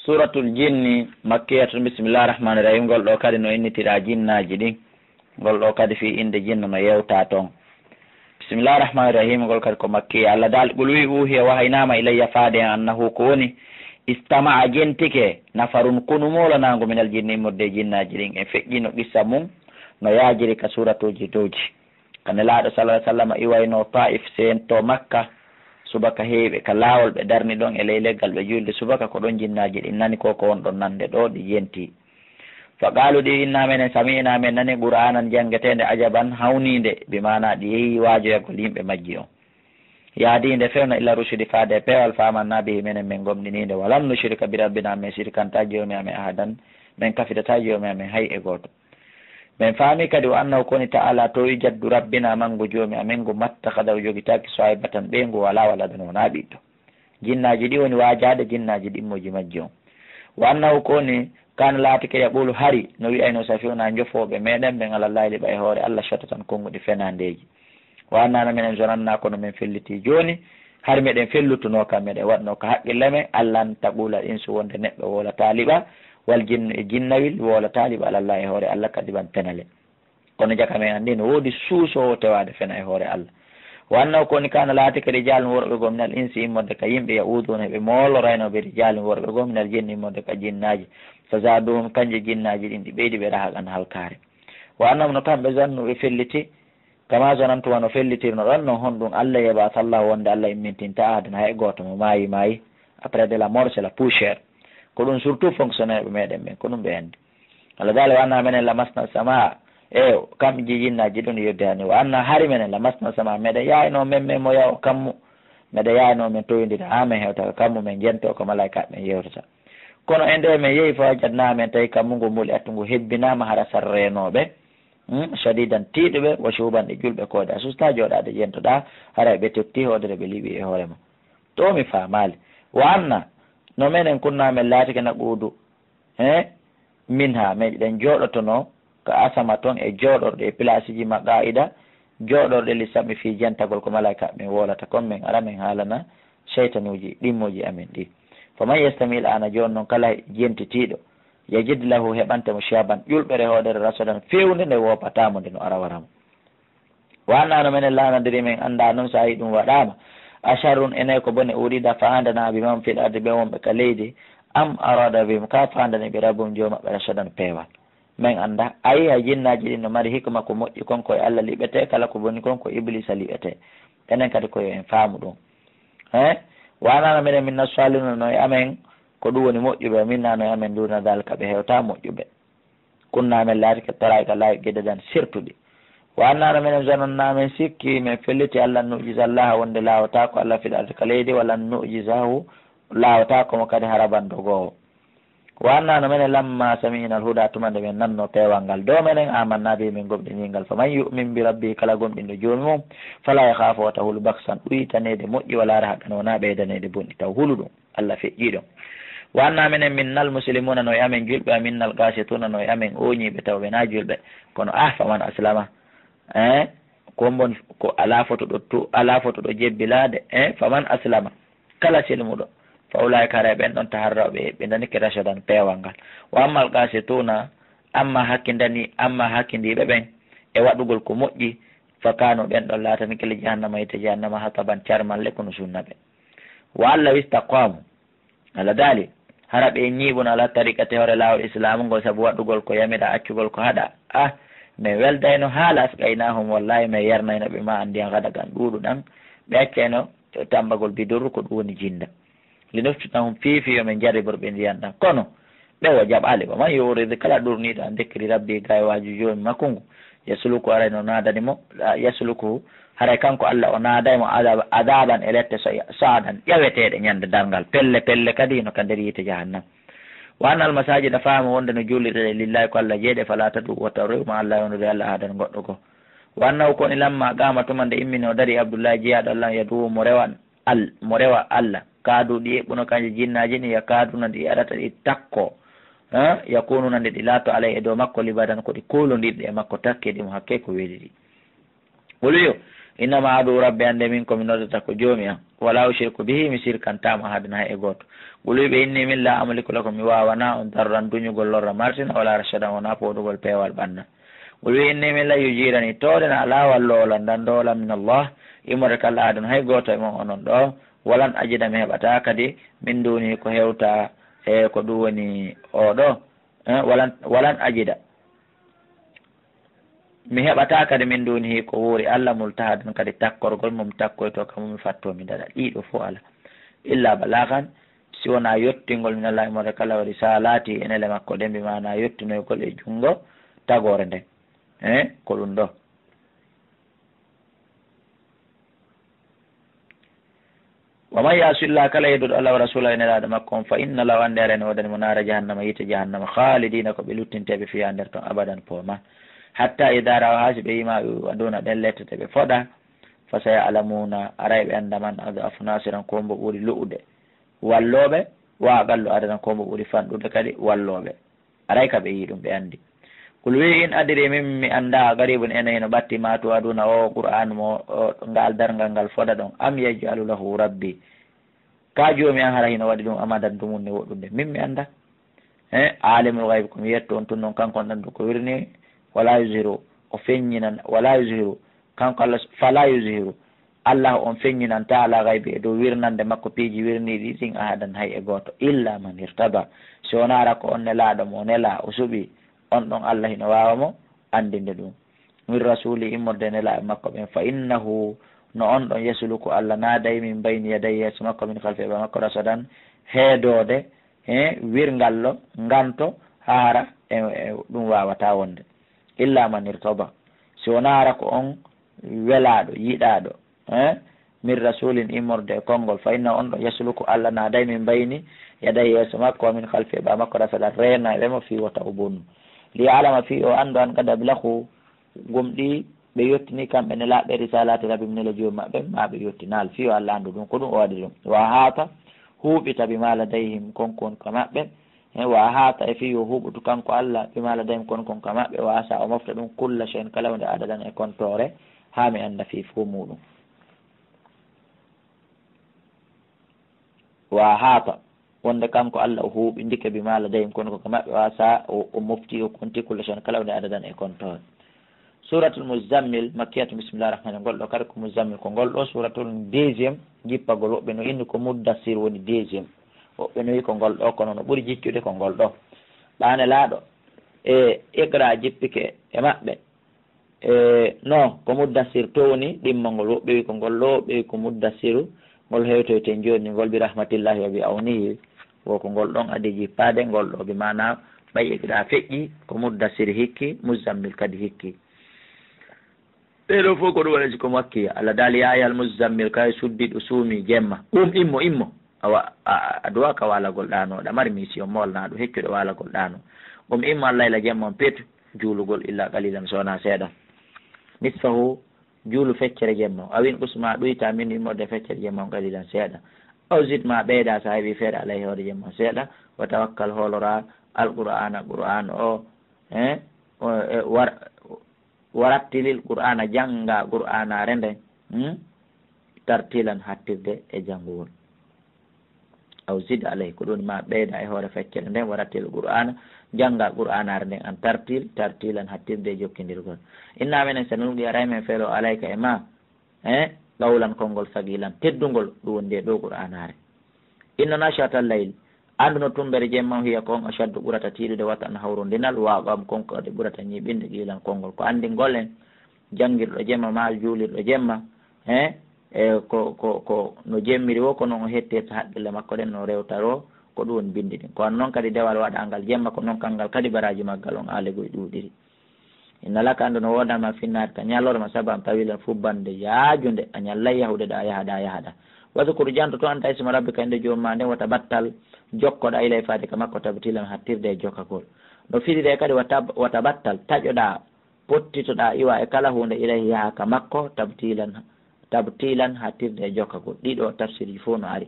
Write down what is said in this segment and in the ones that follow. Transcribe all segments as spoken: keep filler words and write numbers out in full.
Suuratul Jinni, makkiyatun, bismillaahi rahmaani rahiim. Ngol ɗoo kadi no innitiraa jinnaaji ɗin. Ngol ɗoo kadi fii innde jinna no yewtaa ton. Bismillaahi rahmaani rahiim, ngol kadi ko makkiya. Allah daali, "Qul," wi'i, "uuhiya," wahaynaama, "ilayya," faade e an, "annahu," ko woni, "istama'a," jentike, "nafarun," konu moolanaangu, "minal jinni," immorde e jinnaaji ɗin. En feƴƴiino qissa mun no yaajiri ka suuratuuji dowji. Ka Nelaaɗo, sallallaahu alayhi wa sallam, iwaynoo Taa'if, seento Makka, subaka heewɓe ka laawol, ɓe darni ɗon e ley leggal, ɓe juulde subaka, ko ɗon jinnaaji ɗin nani ko, ko won ɗon nande ɗoo, ɗi jenti. Fa qaalu, ɗi inna, menen sami'na, men nani, qur'aanan, janngeteende, ajaban, hawniinde, bi maanaa ɗi yehi waajoyagol yimɓe majji on. Yahdiinde fewna ila rushdi, faade e peewal, fa amanna bihi, menen men gomɗiniinde, wa lam nushrika bi rabbina, men sirkantaa Joomi amen ahadan, men kafidataa Joomi amen hay e gooto. Men faami kadi, wa annahu, ko woni, ta'ala, towi jaddu, rabbina, manngu Joomi amen ngu, mattakhada, o jogitaaki, sahibatan, ɓeyngu, wala waladan, wonaa ɓiɗɗo. Jinnaaji ɗi woni waajaade, jinnaaji ɗimmooji majji on. Wa annahu, ko woni, kaana, laatike, yaqulu, hari, no wi'ayno, safiihuna, njofooɓe meɗen ɓen, ala Llaahi, liɓa e hoore Alla, shatatan, konnguɗi fenaandeeji. Wa anna, no menen, zananna, kono men felliti jooni, hari meɗen fellutunoo kam, meɗen waɗnoo ka haqqille men, allan taqula insu, wonde neɗɗo woolataa liɓa, wal jinnu, e jinnawil woolataa liɓa, ala Llaahi, e hoore Alla, kadiban, penale. Kono jaka men anndi no woodi suusoowo tewaade fena e hoore Alla. Wa annahu, ko woni, kaana, laatike, rijaalun, worɓe goo, minal insi, immorde ka yimɓe, ya'uuduuna, ɓe mooloraynoo, bi rijaalin, worɓe goo, minal jinni, immorde ka jinnaaji, fa zaaduhum, kanji jinnaaji ɗin, ɗi ɓeydi ɓe rahaqan, halkaare. Wa annahum, no kamɓe, zannu, ɓe felliti, kama zanantum, wano fellitirnoɗon non, honɗum, allan yab'atha Allaahu, wonde Alla immintintaa, ahadan, hay gooto, mo maayi, maayi, après de la mort, c'est la poussière. Ko ɗum surtout fonctionnaire ɓe meɗen ɓen, ko ɗum ɓe anndi. Alla daali, wa anna menen lamasna samaa, e kamji jinnaaji ɗin yodde hani, wa anna, hari menen, lamasna samaa, meɗen yaayno men, men moya kammu, meɗen yaayno men toyondira, haa men hewta ka kammu, men jento ko malaa'ikaaɓe ɓen yewtata. Kono e nde men yehi, fa wajadna, men tawi kammu ngu, muli'at, ngu hebbinaama, harasan, reenooɓe, hmm, shadiidan, tiiɗuɓe, wa shuhuban, e ƴulɓe koode. A sustaa jooɗaade jentoɗaa, haray ɓe totti hoodere, ɓe liɓi e hoore ma. To mi faamaali. Wa anna, no menen kunna, men laatike, naquudu, he, minha, meɗen jooɗotonoo, ka asama ton, e jooɗorɗe, e pilaasiji, maqaa'ida, jooɗorɗe, lissam'i, fii, jentagol, ko malaa'ikaaɓe ɓen wolata kon, men ara men haalana seytanuuji ɗimmooji amen ɗin. Faman yastami' al-aana, jooni non, kala jentitiiɗo, yajid lahu, heɓante mo, shihaban, ƴulɓere, hoodere, rasadan, feewnde, nde woopataa mo, nde no ara wara mo. Wa anna, no menen laanandirii, men anndaa non, so a yi'i ɗum waɗaama, asharrun, enee ko bone, urida, faandanaa, biman fil ardi, ɓen wonɓe ka leydi, am arada bihim, kaa faandanii ɓe, rabbuhum, Joomi maɓɓe, rashadan, peewal. Men anndaa, a yi'i, hay jinnaaji ɗin no mari hikma, ko moƴƴi kon ko e Alla liɓetee, kala ko boni kon ko Ibliisa liɓetee. Enen kadi ko yo en faamu ɗum. He? Wa anna, no menen, minna saalihuna, no e amen ko ɗum woni moƴƴuɓe, wa minna, no e amen, duuna daalika, ɓe hewtaa moƴƴuɓe. Kunna, men laatike, taraa'iqa, laawi qidadan, sertuɗi. Wa anna, no menen, zananna, men sikki, men felliti, allan nu'jiza Llaaha, wonde laawataa ko Alla, fil ardi, ka leydi, wa lan nu'jizahu, laawataa ko mo kadi haraban, dogoowo. Wa anna, no menen, lamma sami'na al-huda, tuma nde men nannoo peewal ngal dow menen, amanna bihi, men gomɗinii ngal. Faman yu'min bi rabbihi, kala gomɗinɗo Joomi mum, fala yakhaafu, wata hulu, bakhsan, ɗuytaneede moƴƴi, wala rahaqan, wonaa ɓeydaneede bonɗi, taw hulu ɗum. Alla feƴƴii ɗon. Wa anna menen, minnal muslimuuna, no e amen julɓe, wa minnal qaasituuna, no e amen ooñiiɓe, taw ɓe naa julɓe. Kono, ah, faman aslama, eh, ko mbon, ko alaa foto ɗo tu-, alaa foto ɗo jebbilaade, eh, faman aslama, kala silmuɗo, fa ulaa'ika, haray ɓen ɗon, taharraw, ɓe, ɓe danike rashadan, peewal ngal. Wa ammal qaasituuna, amma hakkindani-, amma hakkindiiɓe ɓen e waɗugol ko moƴƴi, fa kaanu, ɓen ɗon laatanike, li jahannama, yiite jahannama, hataban, carmalle, ko no sunna ɓe. Wa an law istaqaamu, Alla daali, hara ɓe ñiiɓuno, ala tariqati, hoore laawol Islaamu ngol, sabu waɗugol ko yamiraa, accugol ko haɗaa. Ah, men weldayno, haa, la asqaynaahum, wallaahi, men yarnayno ɓe, maa an, ndiyan, ghadakan, ɗuuɗuɗan, ɓe accayno tammbagol bidurru, ko ɗum woni jinnda. Linaftinahum fiihi, fii yo men jarribor ɓe ndiyan ɗan. Kono, ɓe o jaɓaali. Wa man yu'rid, kala ɗurniiɗo, an dikri rabbihi, gaawaaju Joomi makko ngu, yaslukhu, haray no naadani mo, yaslukhu, haray kanko Alla o naaday mo adab-, adaban, e lette, sa-, sa'adan, ƴaweteeɗe ñande darngal, pelle pelle kadi no ka nder yiite jahannam. Wa annal masaajida, faamu wonde no juulirɗe ɗe, lillaahi, ko Alla jeyi ɗe, falaa tad'u, wota rewu maa Alla, yondude Alla, ahadan, goɗɗo goo. Wa annahu, ko woni, lamma qaama, tuma nde immini o darii, Abdullaahi, jiyaaɗo Alla on, yad'uuhu, mo rewa Al-, mo rewa Alla. Kaadu, ɗi eɓɓuno kanji jinnaaji ɗin, yakaaduuna, ɗi aɗata ɗi takkoo, eh, yakuunuuna, nde ɗi laatoo, alayhi, e dow makko, libadan, ko ɗi kuulondirɗi e makko, takkiiɗi mo hakkee ko weeli ɗi. Qul, wi'u, Innama ad'u rabbi, annde min ko mi noddata ko Joomi an. Wala ushriku bihi, mi sirkantaa mo ahadan hay e gooto. Qul wi'e ɓe, inni min la amliku lakum, mi waawanaa on darran duñugol lorra martina, wala rashadan wonaa fooɗugol peewal ɓanna. Qul wi'e inni min lan yujirani, tooɗe na alaa walloowo lan, dandoowo lan min Allah, immorde ka Alla ahadan hay gooto e mon onon ɗoo, walan ajida mi heɓataa kadi min dunihi ko hewta e ko ɗum woni oo ɗoo, eh, walan, walan ajida. Mi heɓataa kadi min dunihi ko wuuri Alla multahadan kadi takkorgol mo mi takkoytoo ka mo mi fattoo mi daɗa. Ɗii ɗoo fow alaa. Illa balagan, si wonaa yottingol min Alla immorde ka Alla wa risalaati e nele makko ɗen, bi maanaa yottinoygol e junngo tagoore nden. Eh, ko ɗum ɗoo. Wa man ya'si Llaha, kala yedduɗo Alla wa rasulahu e nelaaɗo makko on, fa inna lahu, annde arani woodani mo naara jahannama, yiite jahannama, khalidina, ko ɓe luttinteeɓe fiha nder ton abadan pooman. Hatta idha ra'aw, haa si ɓe yii ma yu'aduna, ɗen lettete ɓe foɗa, fa saya'lamuna, aray ɓe annda man ad'afu nasiran, ko hombo ɓuri lu'ude wallooɓe, wa aqallu adadan, ko hombo ɓuri fanɗude kadi wallooɓe. Aray ka ɓe yi'i ɗum, ɓe anndi. Qul wi'i, in adri, min mi anndaa, a qaribun, ene hino ɓatti, ma tu'aduna, o Qur'aanu mo, o, ngaal darngal ngal foda ɗon, am yaj'alu lahu rabbi, ka Joomi an hara hino waɗi ɗum amadan dumunne woɗɗunde, min mi anndaa. Eh, alimul ghaybi, ko mi yetto on tun non, kanko on anndu ko wirni, wala yuzhiru, o feññinan, wala yuzhiru, kanko Alla, fala yuzhiru, Alla on feññinantaa ala gaybi e dow wirnande makko piiji wirniiɗi ɗin ahadan hay e gooto, illa man irtada, si wonaa hara ko on nelaaɗo mo o nelaa, o suɓii, on ɗon Alla hino waawa mo anndinde ɗum. Min rasuli, immorde e nelaaɓe makko ɓen, fa innahu, no on ɗon, yasluku, Alla naaday min bayni yadayhi, yeeso makko, min khalfi, e ɓaawo makko, rasadan, heedoode, he wirngallo, nganto, haa hara e, e ɗum waawataa wonde. Illa man irtada, si wonaa hara ko on welaaɗo, yiɗaaɗo, eh, min rasulin, immorde e konngol, fa inna on ɗon, yasluku, Alla naaday min bayni yadayhi, yeeso makko, wa min khalfi, e ɓaawo makko, rasadan, reenayɓe mo, fii wota o bonnu. Li ya'lama, fii o anndu, an qad ablagu, gomɗii ɓe yottini kamɓe nelaaɓe risalaati rabbihim, nele Joomi maɓɓe, maa ɓe yottinaali, fii yo Alla anndu ɗum, ko ɗum o waɗi ɗum. Wa ahaata, huuɓita, bimaa ladayhim, kon kon ka maɓɓe, He, wa ahaata, e fii yo huuɓutu kanko Alla, bimaa ladayhim, kon kon ka maɓɓe, wa ahsaa, o mofta ɗum, kulla shay'in, kala huunde, adadan, e kontoore, haa mi annda fii fuu muuɗum. Wa ahaata, wonde kanko Alla o huuɓindike, bimaa ladayhim, kon kon ka maɓɓe, wa ahsaa, o, o mofti, o konti, kulla shay'in, kala huunde, adadan, e kontoore. Suuratul Muzzammil, makkiyatun, bismillahir rahmaanir rahiim. Ngol ɗoo kadi ko Muzzammil, ko ngol ɗoo suuratul deuxième jippagol. Woɓɓe no inni ko Muddassir woni deuxième. Woɓɓe no wi'i ko ngol ɗoo, kono no ɓuri jiccude ko ngol ɗoo. Ɓaa Nelaaɗo, e Iqra jippike e maɓɓe. E, no, ko Muddassir towni ɗimmol ngol. Woɓɓe wi'i ko ngol ɗoo, woɓɓe wi'i ko Muddassiru. Ngol hewtoyten jooni ngol, bi rahmatillahi wa bi awnihi. Wo ko ngol ɗon adii jippaade, ngol ɗoo, bi maanaa ɓay Iqra feƴƴi, ko Muddassir hikki, Muzzammil kadi hikki. Ɗee ɗoo fow ko ɗum waɗi si ko Makkiya. Alla daali, yaa ayyuhal muzzammil, kay suddiiɗo suumii jemma. Qum, immo, immo. Awa, a, a, a duwaa ka waalagol ɗaanoo, ɗa mari mission moolnaaɗo, heccuɗo waalagol ɗaanoo. Qum, immo, al-layla, jemma on, pet, juulugol, illa qalilan, so wonaa seeɗa. Nisfahu, juulu feccere jemma on. Aw inqus, maa ɗuytaa, minhu, immorde e feccere jemma on, qalilan, seeɗa. Aw zid, maa ɓeydaa, so a heɓii feere, alayhi, hoore jemma on, seeɗa. Wa tawakkal, hooloraa, al-Qur'aana, Qur'aana o, eh, o, e, war-, Wa rattilil Qur'aana, janngaa Qur'aanaare nden, hmm? Tartiilan, hattirde e janngugol. Aw zid alayhi, ko ɗun maa ɓeyda e hoore feccere nden, wa rattilil Qur'aana, janngaa Qur'aanaare nden, an tartiil, tartiilan, hattirde e jokkindirgol. Inna menen sanulqi, aray men feeloo, alayka e maa, eh, qawlan, konngol, saqiilan, teddungol, ɗun woni ndee ɗoo Qur'aanaare. Inna nashi'atal layli, anndu no tumbere jemma on, hiya, ko on, ashaddu, ɓurata tiiɗude, wat'an, hawrundinal, wa aqwam, kon kadi ɓurata ñiiɓinde, qiilan, konngol. Ko anndingol en, janngirɗo jemma maa juulirɗo jemma, he, e ko, ko, ko no jemmiri woo, ko non o hettirta haqqille makko ɗen, no rewtaroo, ko ɗun woni binndi ɗin. Ko non kadi dewal waɗaangal jemma, ko non kanngal kadi baraaji maggal on aalegoy ɗuuɗiri. Inna laka, anndu no woodan ma, finnaari, ka ñalorma, sabahan tawiilan, fubbannde yaajunde, a ñallay yahude ɗaa yahaɗaa, yahaɗaa. Wadkur, jantoto, anta isma rabbika, innde Joomi maa nden, wa tabattal, jokkoɗaa, ilay, faade ka makko, tabtiilan, hattirde e jokkagol. No firire kadi, wa tab-, wa tabattal, taƴoɗaa, pottitoɗaa, iwa, e kala huunde, ilayhi, yaha ka makko, tabtiilan, tabtiilan, hattirde e jokkagol. Ɗii ɗoo tafsirji fow no ari.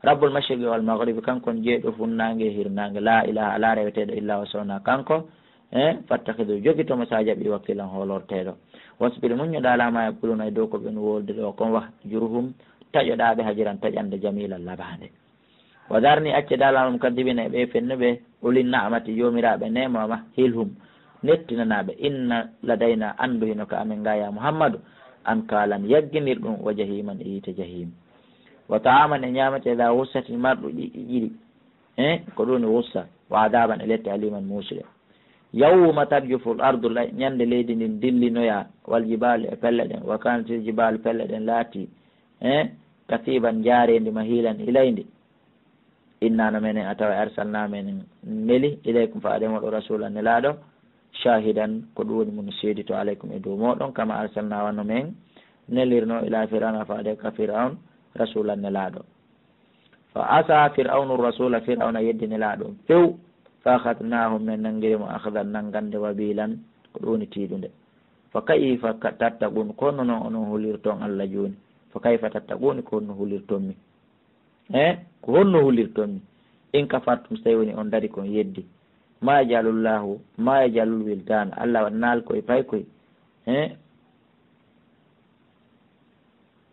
Rabbul mashriqi wal maghribi, kanko on jeyɗo funnaange e hirnaange, laa ilaaha, alaa reweteeɗo, illaa huwa, so wonaa kanko, Eh, fattakhidhu, jogito mo sa jaɓi wakkilan hoolorteeɗo. Wasbir, muññoɗaa, alaa maa yaquluuna, e dow ko ɓen woldi ɗoo kon, wahjurhum, taƴoɗaa ɓe hajiran, taƴande jamiilan labaande. Wa dharni, acce daalal mukaddibiina e ɓee fennuɓe, ulin na'mati, joomiraaɓe neema, wa mahhilhum, nettinanaa ɓe, inna ladaynaa, anndu hino ka amen gaa, yaa Muhammadu, ankaalan, yagginirɗum, wa jahiiman, e yiite jahiim. Wa ta'aaman, e ñaametee, dhaa ghussatin, marɗo ƴiƴƴi ɗiɗi. Eh, ko ɗun woni ghussa. Wa adhaaban, e lette, aliiman, muusuɗe. Yawma tarjuful ardu, la-, ñande leydi ndin dillinoya, wal jibaalu, e pelle ɗen, wa kaanatil jibaalu, pelle ɗen laatii, eh, kasiiban, njaareendi, mahiilan, ilayndi. Innaa, no menen, a tawa, arsalnaa, menen neli, ilaykum, faade moɗon, rasuulan, nelaaɗo, shaahidan, ko ɗun woni mo no seeditoo, alaykum, e dow mooɗon, kamaa arsalnaa, wano men nelirnoo, ilaa Fir'awna, faade ka Fir'awn, rasuulan, nelaaɗo. Fa asaa Fir'awnu rasuula, Fir'awna yeddi nelaaɗo on few. Fa akhadnaahu, men nangiri mo, akhdan, nangande, wabiilan, ko ɗun woni tiiɗunde. Fa kayfa ka-, tattaquun, ko honno non onon hulirton Alla jooni? Fa kayfa tattaquun, ko honno hulirton mi? Eh, ko honno hulirton mi? In kafartum, so tawi woni on darii kon yeddi. Ma yaj'alullaahu, ma yaj'alul wildaana, Alla waɗanaali koy paykoy. Eh,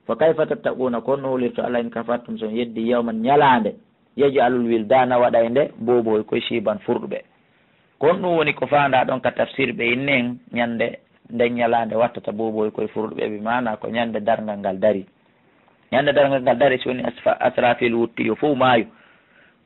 Fa kayfa tattaquuna, ko honno hulirton Alla, in kafartum, si on yeddi, yawman, ñalaande, yaj'alul wildaana, waɗaynde boobohoy koy, shiiban, furɗuɓe. Ko honɗun woni ko faandaa ɗon ka tafsir ɓe inni en, ñande nden ñalaande wattata boobohoy koy furɗuɓe, bi maanaa ko ñande darngal ngal darii. Ñande darngal ngal darii, si woni Asfa-, Asraafiilu wuttii, yo fow maayu.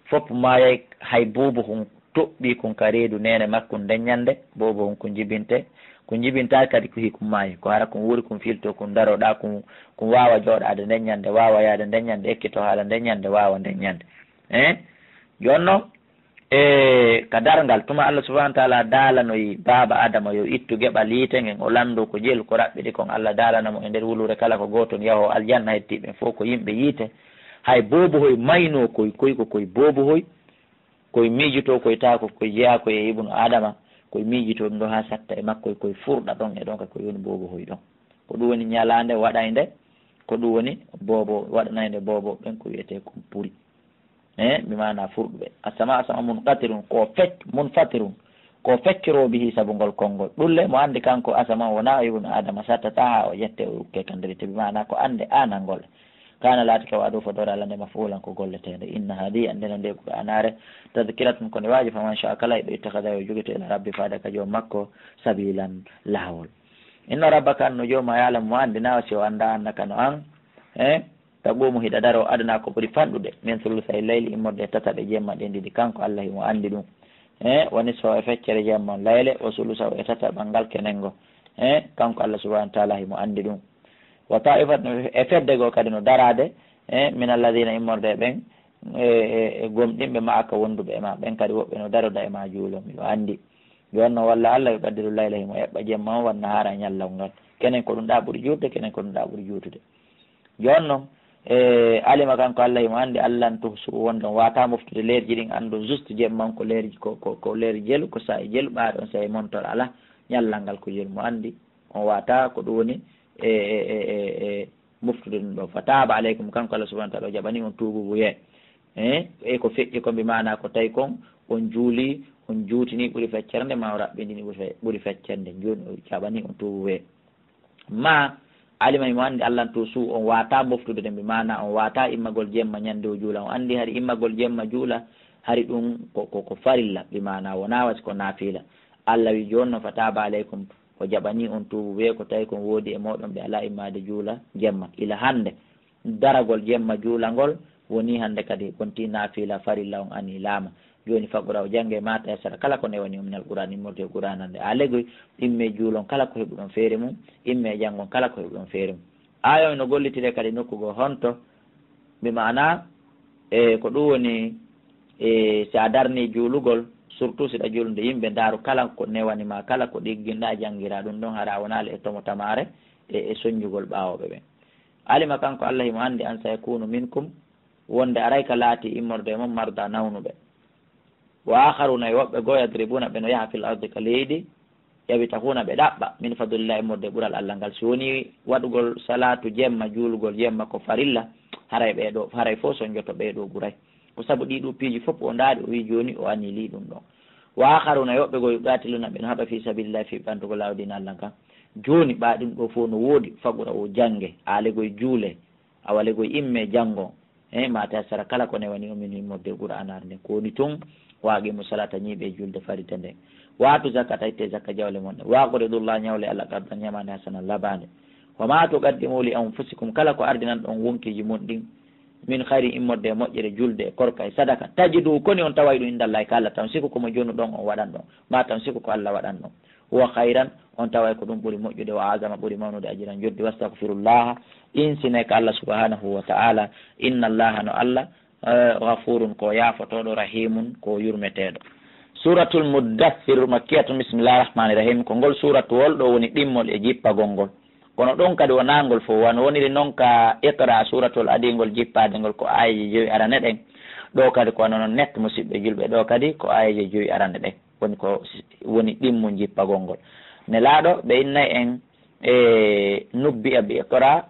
Fow maayay, hay boobohun toɓɓii kun ka reedu neene makkun nden ñande, boobohun kun jibinte, kun jibintaali kadi ko hikun maayi, ko hara kun wuuri kun fiiltoo kun daroo ɗaa kun, kun waawa jooɗaade nden ñande, waawa yaade nden ñande, ekkitoo haala nden ñande, waawa nden ñande. Eh? Jooni non, e ka darngal, tuma Allah subhanahu wa ta'ala daalanoyi baaba Adama yo ittu geɓal yiite ngen, o lanndoo ko jelu ko raɓɓiɗi kon, Allah daalana mo e nder wuluure kala ko gooto on yahoo aljanna, heddii ɓen fow ko yimɓe yiite. Hay boobohoy maynoo koy, koy ko koy boobohoy, koy miijotoo koy tawa ko koy jeyaa koy e ibnu Aadama, koy miijotoo ɗun ɗoo haa satta e makkoy, koy furɗa ɗon e ɗon ka koy woni boobohoy ɗon. Ko ɗun woni ñalaande waɗaynde, ko ɗun woni boobo, waɗanaynde boobo ɓen ko wi'etee kon puri. Eh, bi maanaa furɗuɓe. As-samaa, as-samaa munqatirun, ko fec-, munfatirun, ko fecciroo bihi sabu ngol konngol. Ɗun le mo anndi kanko asamaan wonaa o ibnu Aadama sattataa haa o ƴettee o rukkee ka nder yiite, bi maanaa ko annde aanal ngol. Kaana laatike wa'duhu fodoore Alla nde maf'uulan ko golleteende. Inna haadihi, annde no ndee Qur'aanaare, tadkiratun ko nde waajo, faman shaa'a kala yiɗɗo ittakhadha yo jogito ila rabbihi faade ka Joomi makko sabiilan laawol. Inna rabbaka no Joomi maa ya'lamu mo anndi naa si o anndaa annaka no an. Eh? Taquumu hiɗa daroo adnaa ko ɓuri fanɗude, min sulusay layli immorde e tataɓe jemma ɗen ɗiɗi, kanko Alla himo anndi ɗun. Eh, wa nisfahu e feccere jemma on layle, wa sulusahu e tataɓal ngal kenen ngo. Eh, kanko Alla subhanahu wa ta'ala himo anndi ɗun. Wa ta'ifatun e fedde goo kadi no daraade, eh, min alladhina immorde e ɓen, e, e, e gomɗinɓe ma'aka wonduɓe e maa ɓen kadi woɓɓe no daroda e maa juuloo, miɗo anndi. Jooni non walla Alla yuqaddiru layla himo eɓɓa jemma on wan nahaara e ñallawol ngal. Kenen ko ɗun ɗaa ɓuri juutude, kenen ko ɗun ɗaa ɓuri juutude. Jooni non, e, alima kanko Alla himo anndi, allan tuhsuhu wonde on waawataa moftude leerji ɗin, anndon juste jemma on ko leerji, ko, ko, ko leerji jelu, ko saa'i jelu, ɓaaɗo on saa'i montor alaa, ñallal ngal ko jelu mo anndi, on waawataa ko ɗun woni, e, e, e, e, e, moftude ɗun ɗon. Fa taaba alaykum, kanko Alla subhanahu wa ta'ala o jaɓanii on tuubuubuyee. Eh, e ko feƴƴi kon, bi maanaa ko tawi kon on juulii, on juutinii ɓuri feccere nde, maa o raɓɓinɗinii ɓuri fe-, ɓuri feccere nde, jooni o jaɓanii on tuubuubuyee. Ma alima himo anndi allan tuhsuhu on waawataa moftude ɗen, bi maanaa on waawataa immagol jemma ñande o juula. On anndi hari immagol jemma juula, hari ɗun ko, ko, ko farilla, bi maanaa wonaa wa si ko naafila. Alla wi'i jooni non, fa taaba alaykum, o jaɓanii on tuubuubuyee ko tawi kon woodi e mooɗon ɓe alaa immaade juula jemma. Ila hannde, daragol jemma juulangol wonii hannde kadi wontii naafila, farilla on anii laama. Jooni faqra'u, janngee, maa tayassara, kala ko newanii on minal qur'aani, immorde e qur'aana nde. Aa legoy, immee juulon kala ko heɓuɗon feere mun, immee janngon kala ko heɓuɗon feere mun. Aaya on no gollitiree kadi nokku goo honto, bi maanaa, e, ko ɗun woni, e, si a darnii juulugol, surtout si ɗa juulude yimɓe, ndaaru kala ko newanii maa, kala ko ɗigginɗaa, janngiraa ɗun ɗon, hara a wonaali e tomo tamaare e, e sonnjugol ɓaawooɓe ɓen. Alima kanko Alla himo anndi, an sayakunu minkum, wonde aray ka laatii immorde e mon marda nawnuɓe. Wa akharuna e woɓɓe goo yadribuna ɓe no yaha fil ardi ka leydi, yabtaghuna ɓe ɗaɓɓa min fadlillah immorde e ɓural Alla ngal. Si wonii waɗugol salaatu jemma, juulugol jemma ko farilla, haray ɓee ɗoo, haray fow sonnjoto ɓee ɗoo ɓuray. Ko sabu ɗii ɗoo piiji fow o ndaari o wi'i jooni o anilii ɗun ɗon. Wa akharuna, e woɓɓe goo, yuqatiluna, ɓe no haɓa fi sabilillahi, fii ɓantugol laawol diina Allah kan. Jooni, ɓaa ɗum ɗoo fow no woodi, faqra'u, jannge, aa le goo juule, awa le goo imme janngo. He, ma tayassara, kala ko newani on min immorde Qur'aanaare nden. Ko woni tun, wa aqimu salata, ñiiɓe julde farida nden. Wa atu zakata, itte zakka jawle mon ɗen. Wa aqridullaha, ñawle Allah, qardan, ñamaande, hasanan, labaande. Wa ma tuqaddimu li anfusikum, kala ko ardinan ɗon wonkiiji mon ɗin, min khayrin, immorde e moƴƴere, julde e korka e sadaka, tajiduhu, koni on taway ɗum, indallahi, ka Allah, tan siku ko mo jonuɗon on waɗan ɗon, ma tan siku ko Allah waɗan ɗon. Huwa khayran, on taway ko ɗum ɓuri moƴƴude, wa a'zama, ɓuri mawnude, ajran, joddi, wastaghfirullaha, insinee ka Allah subhanahu wa ta'ala, innallaha, no Allah, eh, ghafurun, ko yaafotooɗo, rahimun, ko yurmeteeɗo. Suratul Muddathir, makkiyatun, bismillahir rahmanir rahim, ko ngol suuratuwol ɗoo woni ɗimmol e jippagol ngol. Kono ɗon kadi wonaa ngol fow, wano woniri non ka Iqra, suuratul adii ngol jippaade ngol ko aayeeje jowi arane ɗen. Ɗoo kadi ko wano non net, musiɓɓe julɓe, ɗoo kadi ko aayeeje jowi arane ɗen. Woni ko s-, woni ɗimmu jippagol ngol. Nelaaɗo, ɓe innay en e nubbi'a bi Iqra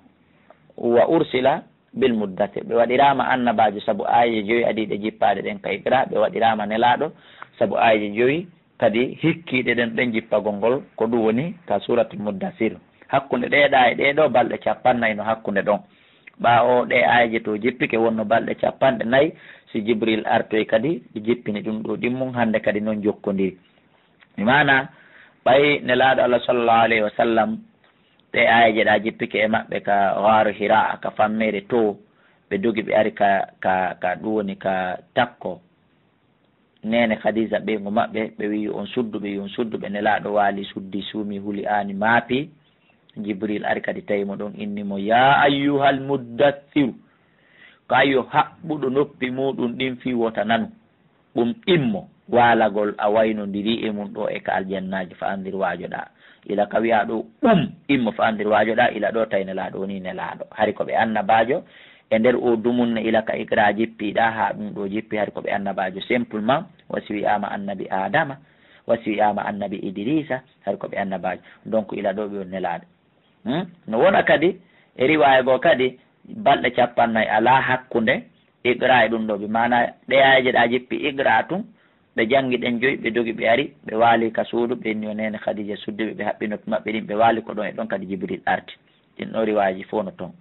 wa ursila bil muddathir. Ɓe waɗiraama annabaajo sabu aayeeje jowi adiiɗe jippaade ɗen ka Iqra, ɓe waɗiraama nelaaɗo sabu aayeeje jowi kadi hikkiiɗe ɗen, ɗen jippagol ngol, ko ɗum woni ka Suuratul Muddassir. Hakkunde ɗee ɗaa e ɗee ɗoo balɗe cappanɗe nayi no hakkunde ɗon. Ɓaawo ɗee aayeeje to jippike wonno balɗe cappanɗe nayi, si Jibril artoyi kadi, ɓe jippini ɗum ɗoo ɗimmum, hannde kadi non jokkondiri. Bi maana, ɓay Nelaaɗo Allah sallallahu alayhi wa sallam, ɗee aayeeje ɗaa jippike e maɓɓe ka Gaaru Hiraa, ka fammeere to, ɓe dogi ɓe ari ka, ka, ka ɗum woni ka takko. Neene Khadija ɓeyngu maɓɓe, ɓe wi'i, "On sudduɓe, on sudduɓe." Nelaaɗo waali, suddi, suumi, huli, aani, maapi. Jibril ari kadi tawi mo ɗon, inni mo, "Yaa ayyuhal muddassiru, kaayo haɓɓuɗo noppi muuɗum ɗin fii wota nanu." Ɗum ɗimmo waalagol a waynondiri e mum ɗoo e ka aljannaaji, fa andir waajoɗaa. Ila ka wi'aa ɗoo, ɗum ɗimmo fa andir waajoɗaa, ila ɗoo tawi Nelaaɗo wonii Nelaaɗo. Hari ko ɓe annabaajo, e nder oo dumunna ila ka Iqra jippiɗaa haa ɗum ɗoo jippi, hari ko ɓe annabaajo simplement, wa si wi'aama annabi Aadama, wa si wi'aama annabi Idriisa, hari ko ɓe annabaajo. Donc ila ɗoo ɓe woni nelaaɗo. Hmm? No wona kadi, e riwaaya goo kadi, balɗe cappanɗe nayi alaa hakkunde Iqra e ɗum ɗoo. Bi maana ɗee aayeeje ɗaa jippi Iqra tun, ɓe janngi ɗen joyi, ɓe dogi, ɓe ari, ɓe waali ka suudu, ɓe inni yo neene Khadija suddi ɓe, ɓe haɓɓi noppi maɓɓe ɗin, ɓe waali ko ɗon e ɗon kadi Jibril arti. Ɗin ɗoo riwaaji fow no ton.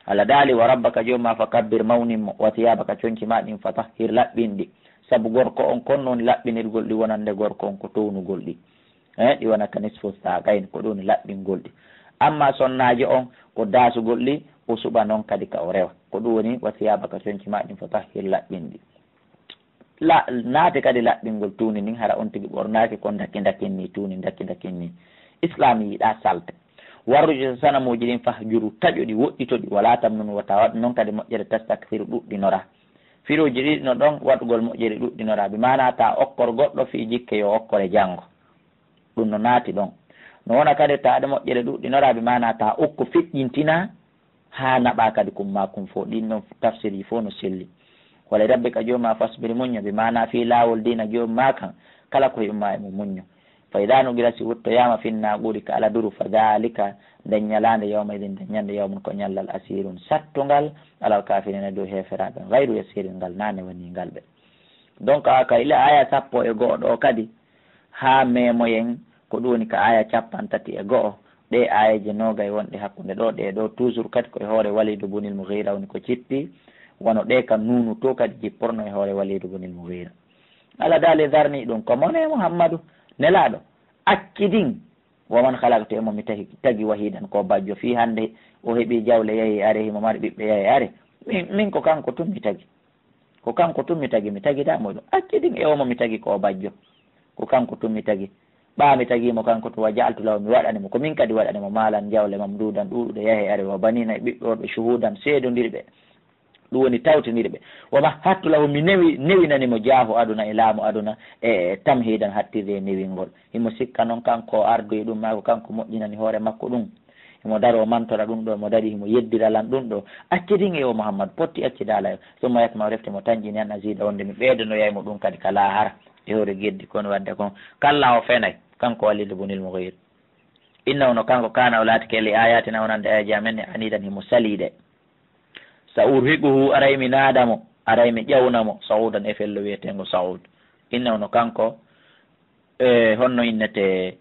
Allah daali, "Wa rabbaka, jooma, fa kabbir, mawnin mo, wa thiyabaka, conci maa ɗin, fa tahhir, laɓɓin ɗi." Sabu gorko on, kon non laɓɓinirgol ɗi wonande gorko on ko townugol ɗi. Eh, ɗi wona ka nisfu saaqayn, ko ɗun laɓɓingol ɗi. Amma sonnaajo on, ko daasugol ɗi, o suɓa non kadi ka o rewa. Ko ɗun woni, "Wa thiyabaka", conci maa ɗin, "fa tahhir", laɓɓin ɗi. La-, naate kadi laɓɓingol tuundi ndin, hara on tigi ɓornaaki ko ndaki ndakin nii, tuundi ndaki ndakin nii. Islaam yiɗaa salte. "Warrujuza", sanamuuji ɗin, "fahjur", taƴu ɗi, woɗɗito ɗi, "wala tamnun", wota waɗu non kadi moƴƴere, "tastakthir", ɗuɗɗinora. Firooji ɗiɗi no ɗon, waɗugol moƴƴere ɗuɗɗinora, bi maanaa taa okkor goɗɗo fii jikke yo okkore janngo. Ɗun no naati ɗon. No wona kadi taa ɗe moƴƴere ɗuɗɗinora, bi maanaa taa ukko feƴƴintina haa naɓaa kadi kun maa kun fow. Ɗin non tafsirji fow no selli. "Wa li rabbika", jooma, "fasbir", muñño, bi maanaa fii laawol diina jooma kan, kala ko heɓi maa e mo muñño. "Fa idaa nuqira", si wuttoyaama, "fin naaquuri", ka aladuru, "fa daalika", nden ñalaande, "yawma idin", nden ñande, "yawmun", ko ñallal, "asiirun", sattungal, "alal kaafiriina", dow heeferaaɓe, "gayru yasiirin", ngal naa newaniingal ɓe. Donc, a ka ila aaya sappo e go'o ɗoo kadi, haa meemoyen, ko ɗun woni ka aaya cappanɗe tati e go'o, ɗee aayeeje noogay wonɗe hakkunde ɗoo, ɗee ɗoo, toujours kadi ko e hoore Waliidu bunil Mughiira woni ko cippi, wano ɗee ka nuunu to kadi jipporno e hoore Waliidu bunil Mughiira. Allah daali, "Zarni", ɗun ko mone, Muhammadu, Nelaaɗo, accidi, "wa man khalaqtu", e mo mi tagi, tagi, "wahidan", ko bajjo, fii hannde o heɓii jawle yahi are, himo mari ɓiɓɓe yahi are. Min, min ko kanko tun mi tagi. Ko kanko tun mi tagi, mi tagidaa mo ɗun. Accidi e o mo mi tagi ko o bajjo. Ko kanko tun mi tagi. Ɓaa mi tagii mo kanko tun, "wa ja'altu lahu", mi waɗani mo, ko min kadi waɗani mo, "maalan", jawle, "mamduudan", ɗuuɗuɗe yahi are, "wa baniina", e ɓiɓɓe worɓe, "shuhuudan", seedondirɓe. Ɗun woni tawtindirɓe. "Wa mahhadtu lahu", mi newi-, newinani mo "jaahu aduna", e laamu aduna, e "tamhiidan", hattirde e newingol. Himo sikka non kanko o ardoyi ɗun, maa ko kanko moƴƴinani hoore makko ɗun. Himo daroo mantora ɗun ɗoo, himo darii himo yeddira lan ɗun ɗoo. Accidi e o Muhammad, potti accidaa la. "Summa yatma'u", refti mo tanƴini, "an aziida", wonde mi ɓeydanoyay mo ɗun kadi ka laahara. E hoore geddi kon wadde kon. Kallaa, o fenay, kanko Waliidu bunil Mughiira. "Innahu", no kanko, "kaana", o laatike, "li aayaatinaa", wonande aayeeje amen ɗen, "aniidan", himo salii ɗe. "Sa urhiquhu", aray mi naada mo, aray mi ƴawna mo, "sa'uudan", e fello wi'eteengo Sa'uud. "Innahu", no kanko, E honno innete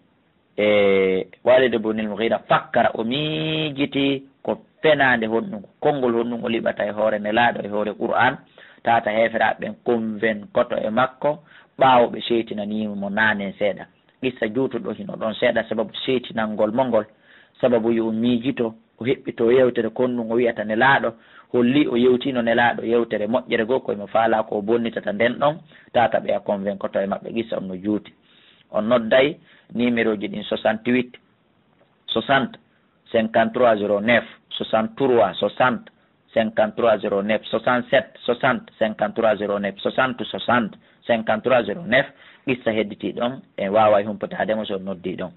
e Walid ibn al-Mughira fakkara, o miijiti ko fenaande honɗun, ko konngol honɗun o liɓata e hoore Nelaaɗo, e hoore Qur'aan, tata heeferaaɓe ɓen konvenkoto e makko, ɓaawo ɓe seytinanii mo naanen seeɗa. Qissa juutuɗo hino ɗon seeɗa, sababu seytinangol mo ngol, sababu yo o miijito, o heɓɓitoo yewtere kon ɗun o wi'ata Nelaaɗo, holli o yewtiino Nelaaɗo yewtere moƴƴere goo, ko himo faalaa ko o bonnitata nden ɗon, tata ɓeya konvenkoto e maɓɓe, qissa on no juuti. On nodday nimerooji ɗin: soixante-huit soixante cinquante-trois zéro neuf, soixante-trois soixante cinquante-trois zéro neuf, soixante-sept soixante cinquante-trois zéro neuf, soixante soixante cinquante-trois zéro neuf. Qissa hedditii ɗon, en waaway humpotaade mo si on noddii ɗon.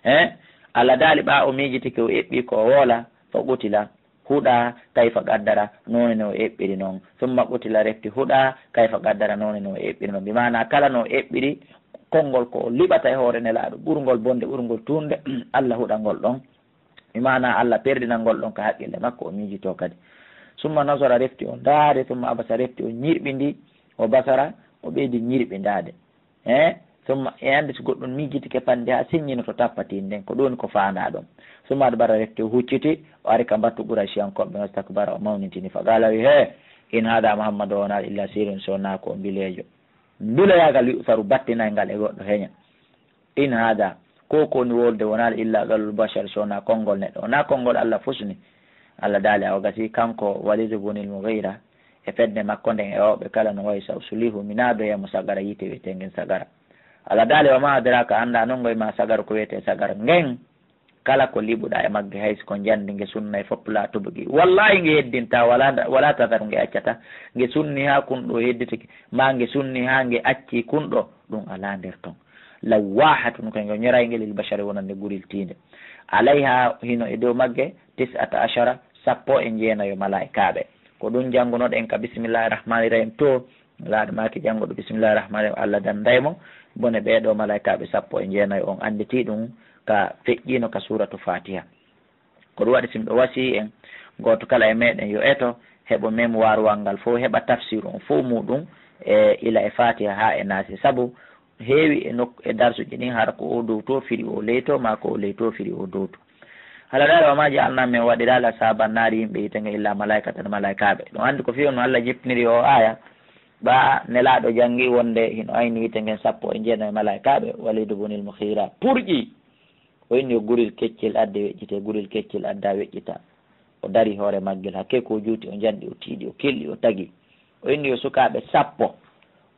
He, Alla daali, ɓaa o miijitike, o eɓɓii ko o woola, fa qutila, huɗa, kayfa qaddara, noone no o eɓɓiri non. Summa qutila, refti huɗa, kayfa qaddara, noone no o eɓɓiri non. Bi maanaa kala no o eɓɓiri konngol ko o liɓata e hoore Nelaaɗo, ɓurngol bonde, ɓurngol tuunde, Alla huɗa ngol ɗon. Bi maanaa Alla perdina ngol ɗon ka haqqille makko, o miijitoo kadi. Summa nasara, refti o ndaade, summa abasa, refti o ñirɓindi, o basara, o ɓeydi ñirɓindaade. He, summa, e annde si goɗɗun miijitike fannde haa siññino to tappatii nden, ko ɗun ko faandaa ɗon. Summa adbara, refti o hucciti, o ari ka mbattu Qurayshiyankooɓe, wastakbara, o mawnintini, fa qaala, wi, he, in haada Muhammadu, o wonaa illa sihirun, so wonaa ko mbileejo. Mbiloyaagal yu'saru, battinayngal e goɗɗo heña. In haada, ko ko woni wolde wonaa illa qawlul bashar, so wonaa konngol neɗɗo, wonaa konngol Alla fusni. Alla daali, awa gasi kanko Walid ibn al-Mughira e fedde makko nden e wawɓe kala no wayi sa uslihu, mi naadoya mo sagara, yiite wi'eteengen sagara. Alla daali, wa ma adraka, anndaa non ngoy ma sagara, ko wi'etee sagara ngen. Kala ko liɓuɗaa e magge, hay si ko njandi, nge sunnay fow, laa tubqi. Wallaahi nge heddintaa, wala, wala tadharu, nge accataa. Nge sunni haa kun ɗoo hedditike, maa nge sunni haa nge accii kun ɗoo, ɗun alaa nder ton. Lawwaahatun, ko nge ñorayngel, lil bashari, wonande guril tiinde. Alayha, hino e dow magge, tis'ata ashara, sappo e jeenayo malaa'ikaaɓe. Ko ɗun janngunoɗen ka bismillaahi rahmaani rahiim to, laaɗo maaki jannguɗo bismillaahi rahmaani rahiim, Alla dannday mo, bone ɓee ɗoo malaa'ikaaɓe sappo e jeenayo on annditii ɗun ka feƴƴiino ka suuratu Faatiha. Ko ɗun waɗi, si miɗo wasiyii en, gooto kala e meɗen yo eto, heɓo mémoire wal ngal fow, heɓa tafsiru on fow muuɗun, e ila e Faatiha haa e Naasi. Sabu heewi e nok-, e darsuuji ɗin, hara ko oo dow too firi oo ley too, maa ko oo ley too firi oo dow too. Alla daali, wa ma ja'alna, men waɗiraali, ashaaban naari, yimɓe yiite ngen, illa malaa'ikatan, malaa'ikaaɓe. Ɗun anndi ko fii on no Alla jippiniri oo aaya, ɓaa Nelaaɗo janngi wonde hino ayni yiite ngen sappo e jeenayo malaa'ikaaɓe, Waliidu bunil Mughiira purƴi. O inni yo gurel keccel adde weƴƴitee, gurel keccel addaa weƴƴitaa. O dari hoore maggel, hakkee ko o juuti, o njanɗi, o tiiɗi, o kelɗi, o tagi. O inni yo sukaaɓe sappo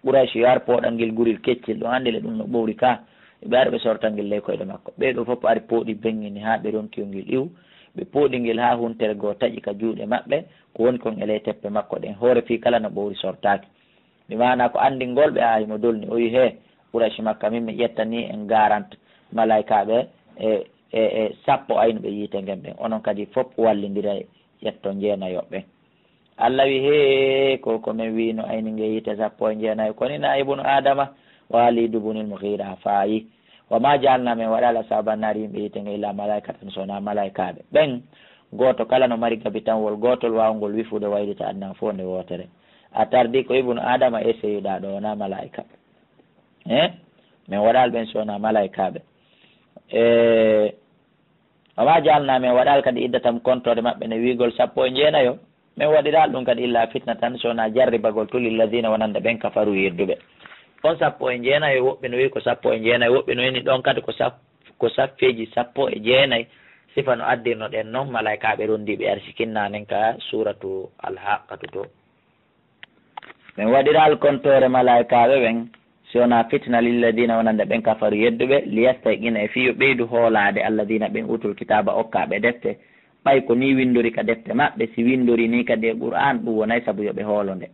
Quraysh yo ar pooɗa ngel gurel keccel, ɗun anndi le ɗun no ɓowri ka. Ɓe ari ɓe sorta ngel ley koyɗe makko. Ɓee ɗoo fow ari pooɗi, beŋŋini haa ɓe ronki yo ngel iwu. Ɓe pooɗi ngel haa huntere goo taƴi ka juuɗe maɓɓe, ko woni kon e ley teppe makko ɗen, hoore fii kala no ɓowri sortaaki. Bi maanaa ko anndingol ɓe, aa, himo dolni, o wi'i, hee, Quraysh Makka, min mi ƴettanii en garant malaa'ikaaɓe e, e, e sappo aynuɓe yiite ngen ɓen. Onon kadi fow wallindiray ƴetton jeenayo ɓen. Alla wi'i, hee, ko, ko men wi'ino ayni nge yiite sappo e jeenayo, ko ni na Ibnu Aadama, Waliidu bunil Mughiira faayi. Wa ma ja'alna, men waɗaali, ashaaban naari, yimɓe yiite ngen, illa malaa'ikatan, so wonaa malaa'ikaaɓe. Ɓen, gooto kala no mari gabitanwol gootol waawngol wifude waylita aduna fow nde wootere. A tardii ko Ibnu Aadama e seyuɗaa ɗoo, wonaa malaa'ika. Eh? Men waɗaali ɓen so wonaa malaa'ikaaɓe. E, wa ma ja'alna, men waɗaali kadi iddatahum, kontoore maɓɓe nde wi'ugol sappo e jeenayo. Men waɗiraali ɗun kadi illa fitnatan, so wonaa jarribagol tun, lilladiina, wonande ɓen, kafaru, yedduɓe. On sappo e jeenayo, woɓɓe no wi'i ko sappo e jeenayo, woɓɓe no inni ɗon kadi ko sap-, ko saffeeji sappo e jeenayi. Sifa no addirnoɗen non, malaa'ikaaɓe rondiiɓe arsikinna nen ka suuratu Al-Haaqqatu to. Men waɗiraali kontoore malaa'ikaaɓe ɓen, si wonaa fitina, lilladiina, wonande ɓen, kafaru, yedduɓe, liyastayqina, e fii yo ɓeydu hoolaade, alladiina, ɓen, uutul kitaaba, okkaaɓe defte, ɓay ko nii winndori ka defte maɓɓe, si winndorii nii kadi e Qur'aan, ɗun wonay sabu yo ɓe hoolo nde.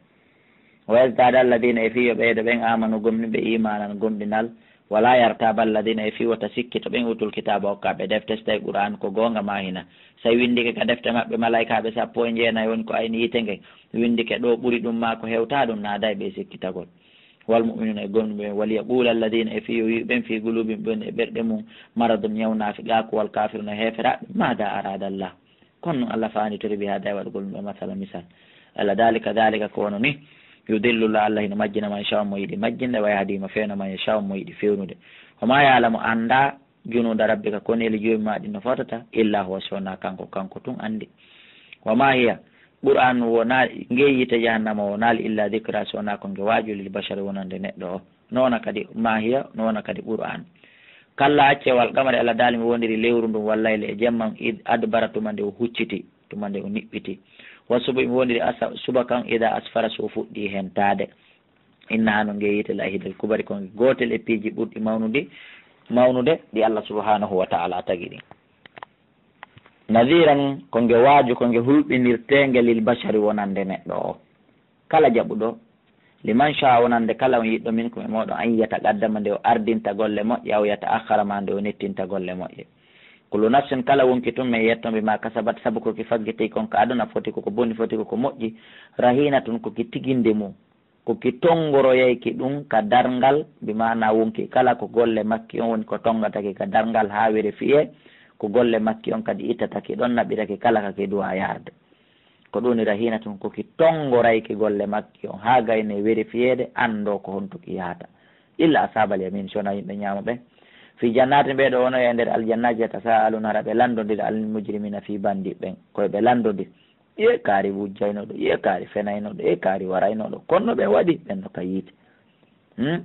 Wa yazdaada, alladiina, e fii yo ɓeydo ɓen, aamanu, gomɗinɓe, iimaanan, gomɗinal, wa laa yartaaba, alladiina, e fii wota sikkito ɓen, uutul kitaaba, okkaaɓe defte, si tawii Qur'aan ko goonga maa hinaa. Si winndike ka defte maɓɓe, malaa'ikaaɓe sappo e jeenayi woni ko ayni yiite ngen, winndike ɗoo ɓuri ɗun maa ko hewtaa ɗun, naaday ɓe e sikkitagol. Wal mu'minuuna, e gomɗinɓe ɓen, wal yaquula alladiina, e fii yo wi'u ɓen, fii quluubihim, ɓen e ɓerɗe mun, maradun, ñaw naafiqaaku, wal kaafiruuna, e heeferaaɓe, maadaa araada Allah. Ko honno Alla faanditori bi haadaa e waɗugol ɗun ɗoo masala, misal? Alla daali, kadaalika, ko wano nii, Yudillu la, Allah hino majjina man yashaa'u mo yiɗi majjinde, wa yahdi mo fewna man yashaa'u mo yiɗi fewnude. Wa ma ya'lamu, anndaa, junuuda rabbika, koneeli Joomi maa ɗin no fotata, illa huwa, si wonaa kanko, kanko tun anndi. Wa ma hiya, Qur'aanu wonaa, ngee yiite jahannama wonaali illa dhikra, si wonaa ko nge waaju lil bashari wonande neɗɗo o. No wona kadi ma hiya, no wona kadi Qur'aan. Kalla, accee, wal qamari, Allah daali mi wondiri lewru ndun wal layli e jemma, id adbara, tuma nde o hucciti, tuma nde o niɓɓiti. Wa subhi, mi wondiri asa-, subaka on, ida asfara, si o fuɗɗii hentaade. Innaha, no ngee yiite, la ihdal kubari, ko gootel e piiji ɓurɗi mawnude, mawnude ɗi Allah subhanahu wa ta'ala tagi ɗin. Nadhiran, ko nge waaju, ko nge hulɓinirteenge lil bashari wonande neɗɗo o. Kala jaɓuɗo, liman sha'a wonande kala on yiɗɗo minkum e mooɗon an yataqaddama nde o ardinta golle moƴƴe aw yata'akhkhara ma nde o nettinta golle moƴƴe. Kullu nafsin kala wonki tun men yetton bima kasabat sabu ko ki faggiti kon ka aduna foti ko ko boni foti ko ko moƴƴi rahinatun ko ki tiginde mum. Ko ki tonngoroyayki ɗun ka darngal, bi maanaa wonki kala ko golle makki on woni ko tonngata ki ka darngal haa were fiyee, ko golle makki on kadi ittata ki ɗon, naɓira ki kala ka ki duwaa yaarde. Ko ɗun woni rahiinatun, ko ki tonngorayki golle makki on haa gaynee were fiyeede, anndoo ko honto ki yahata. Illa ashaabal yamiin, si wonaa yimɓe ñaamo ɓen. Fii jannaatin, ɓee ɗoo wonoyay e nder aljannaaji, yatasaa'aluuna, hara ɓe lanndondira, anil mujrimiina, fii bandi ɓen, ko ɓe lanndondira. Iye kaari wujjaynoo ɗoo, iye kaari fenaynoo ɗoo, iye kaari waraynoo ɗoo. Kono no ɓen waɗi, ɓen no ka yiite. Hmm?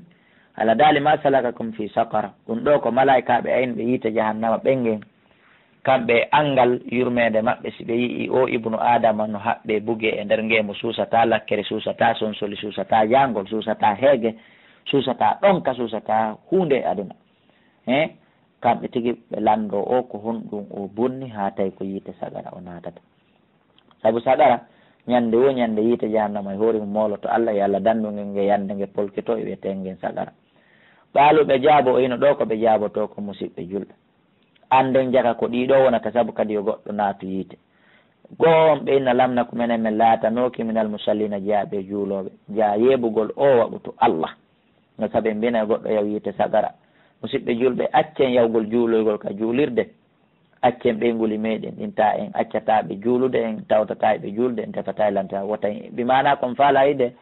Alla daali, "Ma salakakum fi saqar?" Ɗun ɗoo ko malaa'ikaaɓe aynɓe yiite jahannama ɓen ngen. Kamɓe e anngal yurmeende maɓɓe, si ɓe yi'ii oo ibnu Aadama no haɓɓee bugee e nder ngeemu, suusataa lakkere, suusataa sonsoli, suusataa jaangol, suusataa heege, suusataa ɗonka, suusataa huunde e aduna. He? Kamɓe tigi ɓe lanndoo oo ko honɗun oo bonni haa tawi ko yiite saqara o naatata. Sabu saqara, ñande woo ñande yiite jahannama e hoore mun mooloto Alla, yo Alla dandu ngen nge yande nge polkitoo e wi'etee ngen saqara. Qaalu, ɓe jaabo, o hino ɗoo ko ɓe jaabotoo ko, musiɓɓe julɓe. Annden jaka ko ɗii ɗoo wonata sabu kadi yo goɗɗo naatu yiite. Goo on ɓe inna lam naku, menen men laatanooki minal musalliina, jeyaaɓe e juulooɓe. Jaa yeeɓugol oo waɓutu Alla. No sabu en mbiyana goɗɗo yaw yiite saqara. Musiɓɓe julɓe, accen yawgol juuloygol ka juulirde. Accen ɓeynguuli meɗen ɗin, ta en accataa ɓe juulude, en tawtataa ɓe juulde, en tefataa e lantaade. Wota en, bi maanaa kon faalaa yiide,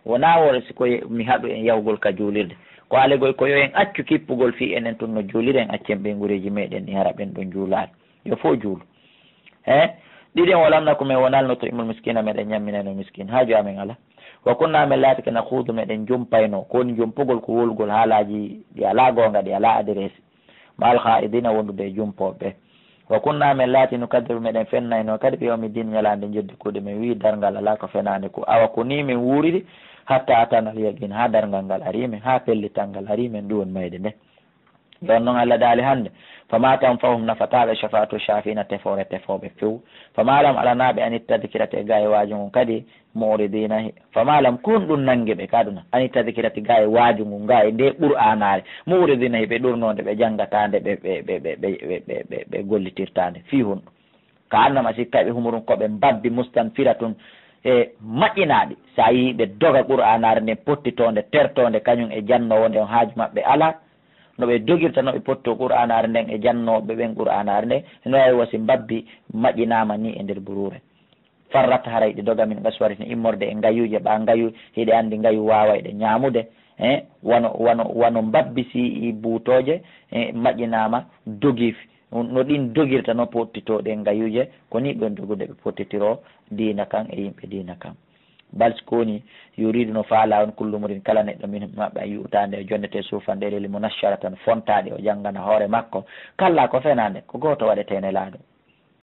wonaa woo si ko mi haɗu en yawgol ka juulirde. Ko alegol ko yo en accu kippugol fii enen tun no juuliren, accen ɓeynguureeji meɗen ɗin hara ɓen ɗon juulaali. Yo fow juulu. He? Ɗiɗen, walam naku, men wonaali, nut'imul miskiina, meɗen ñamminayno miskin. Haaju amen alaa. Wa kunna, men laatike, nakhuudu, meɗen jumpaynoo. Ko woni jumpugol? Ko wowlugol haalaaji ɗi alaa goonga, ɗi alaa adireesi. Ma'al khaa'idiina, wondude e jumpooɓe. Wa kunna, men laati, nukaddibu, meɗen fennaynoo kadi, bi yawmi diin, ñalaande njeddi kuuɗe. Men wi'i darngal alaa ko fenaande ko. Awa ko nii men wuuriri, hatta ataana al yaqiin, haa darngal ngal arii men, haa pellital ngal arii men, ɗun woni mayde nden. Ɗon non Alla daali hande, "Fama tanfa'uhum", nafataa ɓe, "shafa'atu shafi'ina", tefoore tefooɓe few. "Fama lahum", alanaa ɓe, "anit tadhkirati", e gaa e waaju ngun kadi, "mu'ridiina". Fama lahum, ko honɗun nangi ɓe ka aduna? "Anit tadhkirati", gaa e waaju ngun, gaa e ndee Qur'aanaare, "mu'ridiina", hiɓe ɗurnoonde, ɓe janngataa nde, ɓe, ɓe gollitirtaa nde. Fii honɗun? Ka annama sikkay ɓe humurun ko ɓe mbabbi, mustanfiratun, e maƴƴinaaɗi. Si a yi'ii ɓe doga Qur'aanaare nden pottitoonde, tertoonde, kañun e jannoowo nden, haaju maɓɓe alaa. No ɓe dogirta, no ɓe pottoo Qur'aanaare nden e jannooɓe ɓen Qur'aanaare nden, no ay wasi mbabbi maƴƴinaama nii e nder buruure. Farrat, haray ɗi doga, min qaswaratin, immorde e ngayuuje, ɓaa ngayu, hiɗe anndi ngayu waawayɗe ñaamude, eh, wano, wano, wano mbabbi si yi'ii buutooje, eh, maƴƴinaama, dogii. No ɗin dogirta, no pottitoo ɗen ngayuuje, ko nii ɓe dogude ɓe pottitiroo diina kan e yimɓe diina kan. Bal, si ko woni, yuriidu, no faalaa on, kullu mri'in, kala neɗɗo, minhum, maɓɓe, an yu'taa, nde o jonnetee, suhufan, ɗereeli, munaccaratan, fontaaɗe, o janngana hoore makko. Kallaa, ko fenaande, ko gooto waɗetee Nelaaɗo.